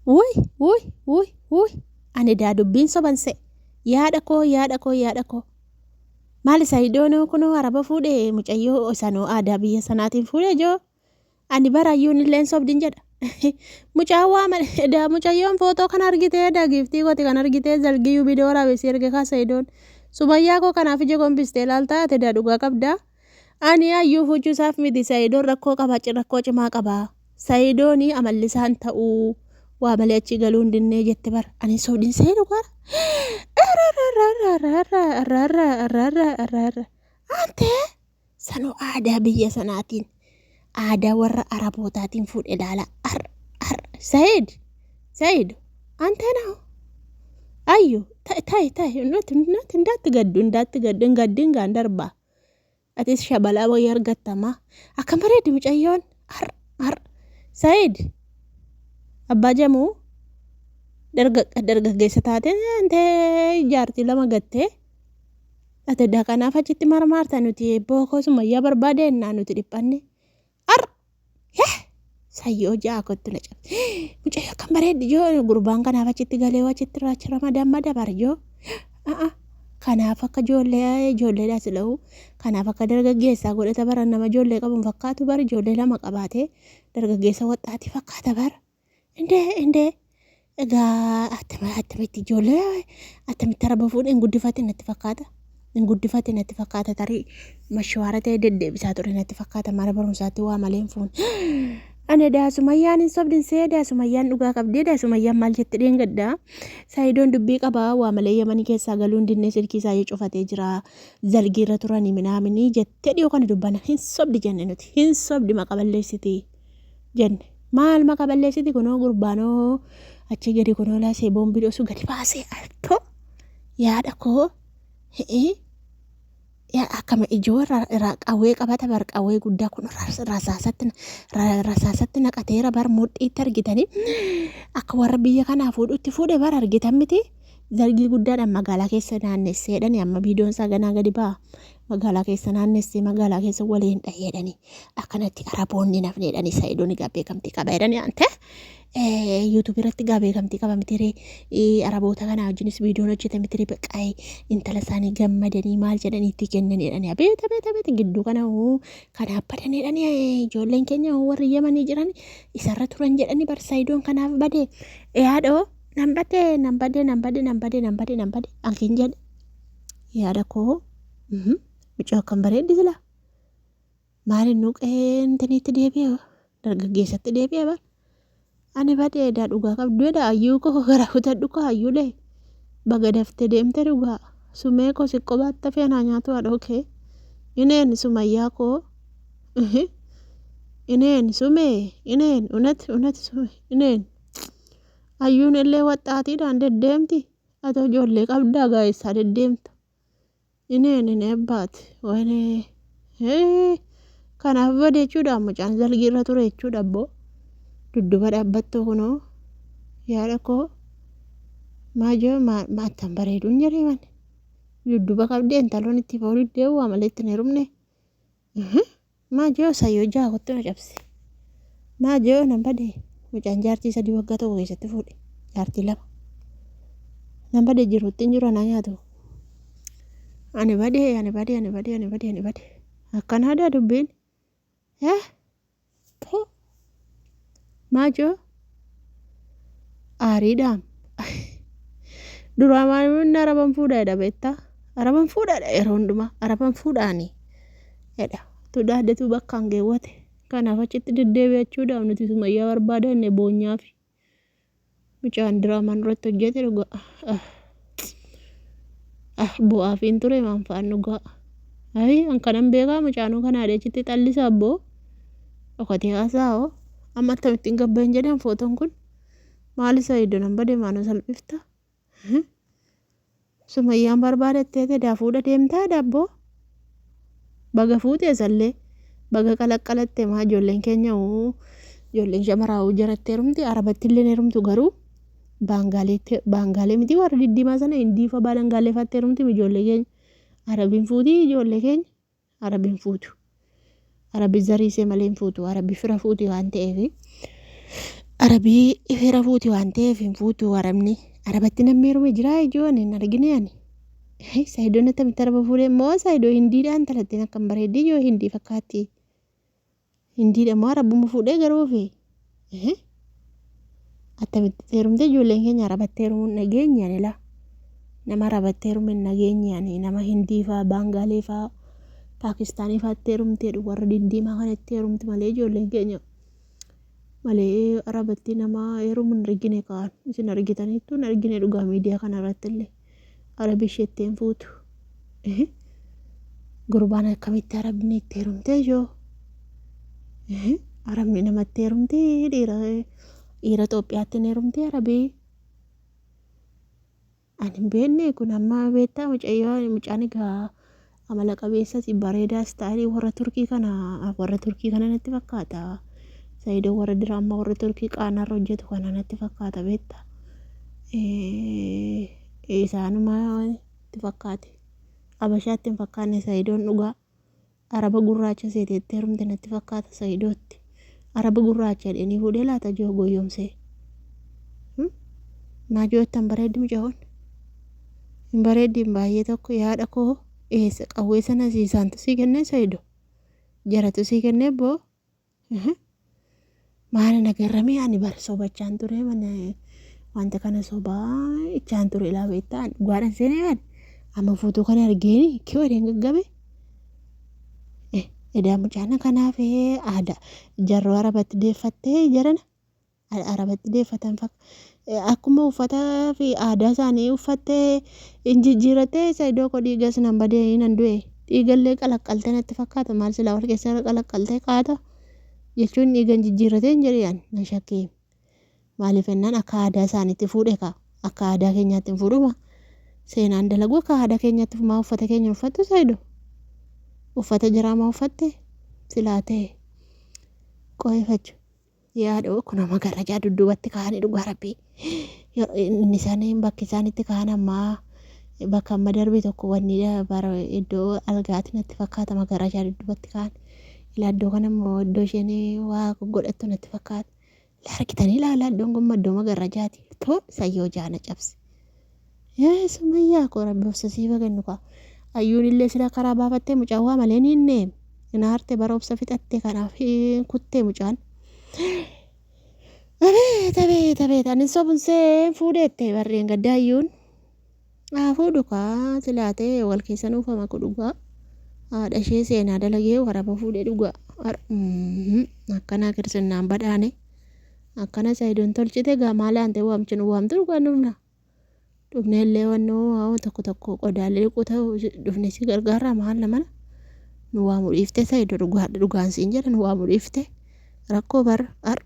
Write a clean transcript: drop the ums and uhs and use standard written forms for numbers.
Wuy wuy wuy wuy ani daa dubbiin soban se'e yaadha koo yaadha koo yaadha koo maali sayidoonoo kunoo araba fuudhe mucayyoo isanoo aadaa biyya sanaatiin fuudhe joo ani bara ayyuun illeen sobdin jedha mucaan waa malee daa mucayyoon footoo kan argitee daa giiftii kooti kan argitee zalgiyyuu bidoo waraabessi erge kaa sayidoon sumayyaa koo kanaaf ija gombistee ilaaltaa ati daa dhugaa qabdaa Ani ayyuu fuuchuu isaaf miti sayidoon rakkoo qaba rakkoo cimaa qaba sayidooni amalli isaan ta'uu waa malee achii galuu hin dinnee jette bar ani soodin see dhugaara ante sanuu aadaa biyya sanaatiin aadaa warra arabootaatiin fuudhe ilaala ar ar sayid sayid ante naa ayyu ta'e ta'e ta'e ndaatti gaddu ndaatti gaddu hin gaddin gaan darbaa Atis shabalaa wayii argatta ma akkam bareeddi mucayyoon har har Said abbaa jamuu dargaggeessa taate antee jaartii lama gattee ati kanaaf achitti marmaarta nuti eebboo koo sumayyaa barbaade ennaa nuti dhiphanne Ar! Heh! Sayyoo ja'a kottu na cabse. Mucayyoo akkam bareeddi joo gurbaan kanaaf achitti galee achitti raacha ramadaan madabar joo. A'a kanaaf akka ijoollee ijoolleedhaa sila'u kanaaf akka dargaggeessaa godhata bara nama ijoollee qabu hin fakkaatu bara ijoollee lama qabaatee dargaggeessa waxxaatii fakkaata bara. Indee indee egaa attamitti ijoollee attamitti araba fuudhe hin guddifate natti fakkaata. Hin guddifate natti fakkaata tarii mashawaara ta'e deddeebisaa ture natti fakkaata mana barumsaatti waa malee hin fuune. Ani daasumayyaan hin sobdin see daasumayyaan dhugaa qabdee daasumayyaan maal jette dheengaddaa saayidoon dubbii qabaa waa malee yamanii keessaa galuu hin dinnee silkii isaa cufatee jira zalgiirra turanii minaaminii jettee dhiyoo kana dubbana hin sobdi jenne nuti hin sobdi maqa balleessitii. jenne. Maal maqa balleessiti kunoo gurbaanoo achi gadi kunoo laasee boombii dhoosu gadi baasee alto yaada koo hi'ii yaa akkama ijoo irraa qawwee qabata bar qawwee guddaa kun rasaasatti rasaasatti naqateera bar mudhiitti argitanii akka warra biyya kanaa fuudhutti fuudhe bar argitan miti zargii guddaadhaan magaalaa keessa naannessee jedhani amma viidiyoon isaa ganaa gadi ba'a magaalaa keessa naannessee magaalaa keessa waliin dhahee jedhani akkanatti araboonni nafne jedhani sa'idoon egaa beekamtii qaba jedhani ante yuutuubii irratti egaa beekamtii qaba mitiree araboota kanaa wajjinis viidiyoon hojjeta mitiree baqqaa'ee intala isaanii gammadanii maal jedhanii itti kennan jedhani abeet abeet abeet gidduu kana kanaaf badan jedhani ijoolleen keenya warri yamanii jiran isarra turan jedhani bar sa'idoon kanaaf bade yaadoo nan bade nan bade nan bade nan bade nan bade nan bade ankin jedhe yaada koo mucaa akkam bareeddi sila maal inni qe'ee intiniitti deebi'e dargaggeessatti deebi'e bar ani badee edaa dhugaa qabdu edaa ayyuu koo gara kutadhu koo ayyuulee baga daftee deemte dhugaa sumee koo si qobaatti hafee anaa nyaatu haadhoo kee ineen sumayyaa koo ineen sumee ineen unat unat sumee ineen ayyuun illee waxxaatiidhaan deddeemti Atoo ijoollee qabdaa gaa eessaa deddeemta? Ineen inee abbaati. Wayinee. Hee. Kanaaf bade jechuudha mucaan zalgii irra ture jechuudha abboo. Dudduba dhaabbattoo kunoo. Yaada koo. Maajoo maattan bareeduun jedhee mani. Dudduba qabdee intaloon itti ba'uu diddee waa malee itti hin heerumne. Maa ji'oo sayyoo ja'a kottu na cabse. Maa ji'oo nan bade mucaan jaartii sadii waggaa tokko keessatti fuudhe jaartii lama. Nan bade jiruutti hin jiru anaa nyaatu. Ani bade ani bade ani bade ani bade ani bade. Akkanaa daa dubbiin. Eh? Po. Maa ji'oo? Aariidhaam. Duraa maal inni araban fuudha jedha beektaa? Araban fuudha jedha yeroo hundumaa. Araban fuudhaani jedha. Tu daaddetu bakkaan geewwate. Kanaaf achitti deddeebi'achuudhaaf nuti sumayyaa barbaadanne boonyaafi. Mucaan diraamaa nurratti hojjete dhugaa. Ah. Ah, bu'aafiin ture maan fa'aan dhugaa. Ayi, an kanan beekaa mucaanuu kanaa achitti xallisa abboo. Dhokatee haasa'oo. Amma akkamittiin gabba hin jedhan footoon kun. Maali sayido nan bade maa nu salphifta. Sumayyaan barbaadattee edaa fuudha deemtaa daabboo. Baga fuute isallee baga qalaqqalatte maa ijoolleen keenya uu ijoolleen shamaraa uu jaratti heerumti arabatti illee heerumtu garuu baangaaleetti baangaalee miti warra diddiimaa sana hindiifa baalangaalee faatti heerumti ijoollee keenya arabiin fuutii ijoollee keenya Arabi hin fuutu. Arabi zarii isee malee hin fuutu. Arabi fira fuuti waan ta'eef. Arabii ifeera fuuti waan ta'eef hin fuutu arabni. Arabatti namni heerume jiraa ijoo ani hin argine ani. Saayidoon attamitti araba fuudhee immoo saayidoo hindiidhaan talattiin akkam bareeddi ijoo hindii fakkaatti. Hindiidha moo arabuma fuudhee garuu fi attamitti heerumte ijoolleen keenya arabatti heerumuun dhageenye ani laa. Nama arabatti heerume hin dhageenye ani nama hindii faa baangaalee faa paakistaanii faatti heerumte warra diddiimaa kanatti heerumti malee ijoolleen keenya. Malee arabatti nama heerumu hin argine kaan isin argitaniittu hin argine dhugaa miidiyaa kana irratti illee arabi isheetti hin fuutu. Gurbaan akkamitti arabni itti heerumtee ijoo arabni namatti heerumtee dhiira dhiira Itoophiyaatti hin heerumtee arabii. Ani hin beekne kun amma beektaa mucayyoo mucaan egaa amala qabeessas bareedaas ta'anii warra Turkii kana warra Turkii kana natti fakkaata. Saayidoo warra diraamaa warra Turkii qaanarra hojjetu kana natti fakkaata beektaa. Isaanuma itti fakkaate. Abashaatti hin fakkaanne Saayidoon dhugaa. Araba gurraacha seete itti heerumte natti fakkaata Sa'idootti. Araba gurraacha jedheenii fuudhee laata joo goyyomsee. Maa joottan bareeddi mucayoon. Hin bareeddiin baay'ee tokko yaadha koo eessa qawwee sana siisaantu sii kennee Sa'ido. Jaratu sii kennee boo. Maali na garramee ani bar sobachaan ture mana wanta kana sobaa ichaan ture ilaa beektaa dhugaadhaan seenee kan amma footoo kana argeeni kee waliin gaggabe. Edaa mucaan kanaaf aadaa jarroo arabatti deeffattee jarana arabatti deeffatan fakka akkuma uffataa fi aadaa isaanii uffattee hin jijjiirattee Saidoo koo dhiigas nan badee nan du'e dhiigallee qalaqqaltee natti fakkaata maal silaa wal keessa qalaqqaltee qaata jechuun dhiigan jijjiirratee hin jedhe an nan shakkee maaliif jennaan akka aadaa isaaniitti fuudhe kaa akka aadaa keenyaatti hin fuudhuma seenaan dalagu akka aadaa keenyaatti maa uffata keenya uffattu Saidoo uffata jiraa maa uffatte silaa ta'e qo'eeffachu. Yaadoo kun amma garajaa dudduubatti kaa'anii dhugaa rabbii. Inni isaanii bakki isaan itti ka'an ammaa bakka amma darbe tokko wanni bara iddoo algaati natti fakkaata magarajaa dudduubatti ka'an. Ilaa iddoo kana immoo iddoo isheen waa godhattu natti fakkaata. Ilaa argitanii ilaala iddoon kun iddoo magarajaati. Too sayyoo jaana cabse. Yaa sumayyaa koo rabbi obsa siif haa kennu kaa. Ayyuun illee sila karaa baafattee mucaan waa malee ni hinnee. Hin bara obsa fixatte kanaaf kuttee mucaan. Abeet abeet abeet ani sobun seen fuudheette barreen gadda ayyuun. Haa fuudhu kaa silaa ta'e wal keessa nuufama ku dhugaa. Haadha ishee seenaa dalagee waraba fuudhee dhugaa. Akkanaa kirsinnaan badhaane. Akkana sayidoon tolchite gaa maal aantee waamchi nu waamtu dhugaa dhumna. Dhufnee illee wannoo waan tokko tokko qodaalee dhiquu ta'u dhufnee si gargaarraa maal namana nu waamu dhiifte sayido dhugaa dhugaan siin jedha nu waamu dhiifte rakkoo bar ar.